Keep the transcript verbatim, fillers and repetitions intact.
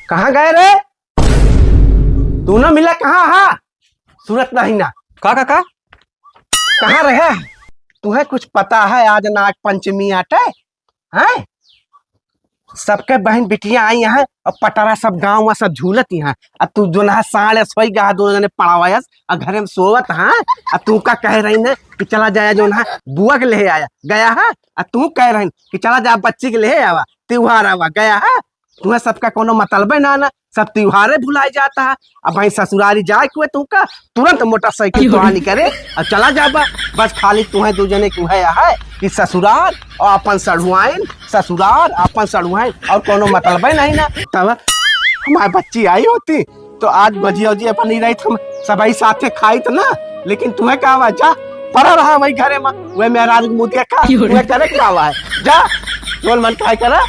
कहाँ गए रे? तू ना मिला, कहाँ हा? सूरत नहीं ना। का, का, का? कहाँ रहे? तुहे कुछ पता है, आज नाग पंचमी आटे? हैं? सबके बहन बिटिया आई हैं और पटरा सब गाँव में सब झूलत ही हैं। आ तू जोन है साँड़ अस होई गा, दो जने पड़ावा अस, आ घरे में सोवत हैं। आ तू का कहे रही ने कि चला जाया जोन है बुआ के लेहे आया, गया है? आ तू कहे रही कि चला जा बच्ची के लेहे आवा, त्योहार आवा, गया है? तुहे सबका कोनो मतलबे ना ना, सब त्योहारे भुलाए जाता है। अब भाई ससुरारी जाए के हुए तू का तुरंत मोटरसाइकिल तो आनी करे और चला जाबा। बस खाली तुहे दो जने के हुए है कि ससुरार और अपन सढ़ुआइन, ससुरार अपन सढ़ुआइन, और कोनो मतलबे नहीं ना। तब हमारी बच्ची आई होती तो आज भजिया उजिया बनी रही, हम सबही साथे खाइत ना। लेकिन तुहे का हुआ, जा पड़ा रहा वही घरे में, वह मेहरारू के मुँह देखा, तुहे करे का हुआ है, जा जोन मन खाए करा।